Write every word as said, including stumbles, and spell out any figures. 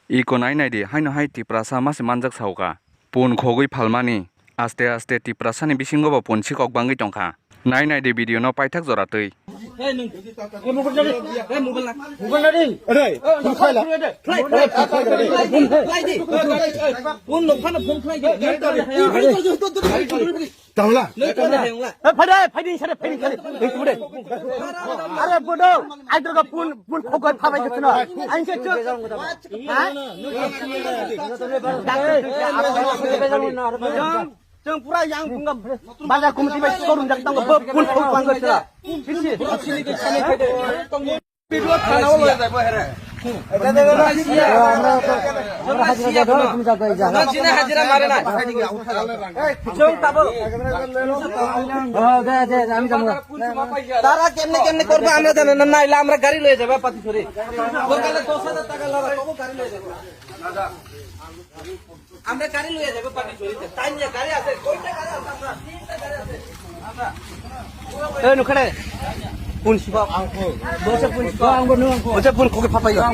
Iko nai nai di, haino hai Tiprasa ma se manjak sa o kha. Pun khogwi phalmani, aste aste Tiprasani bisingo bo pun si kok bangwi tong kha. Nai nai di video no paithak jora twi. Hey, nwng. Hey, mobile na di. Hey, mobile na. Mobile na di. Hey, phone khlai la. Khlai, khlai, khlai, khlai, khlai, khlai di. Phone nwng phano phone khlai di. Tangla. Nwng tangla, tangla. Hey, phai de, phai de, sare, phai de, sare. Hey, tu de. Are bodo, ai dorga phone, phone khogoi phabai khe sino. Ang se chuk. Ha? Chwng pura yang bunga bazar committee bai showroom jak tango, bo phone phone phone goi sila. Video thana o loi jaibo here. Chwng hajira mare na. Chwng tabo. Tara kemne kemne korbo amra jane na, naile amra gari loi jaibo pati sori. Dosar taka laba tobo gari loi jaibo. Amra gari loi jaibo pati sori. Tainja gari ase, koita gari ase amra? Tinta gari ase. Amra. Ei, nukhare. Pun sipa. Bosa pun sipa. Ang bo nung. Bosa pun khoke papa ya.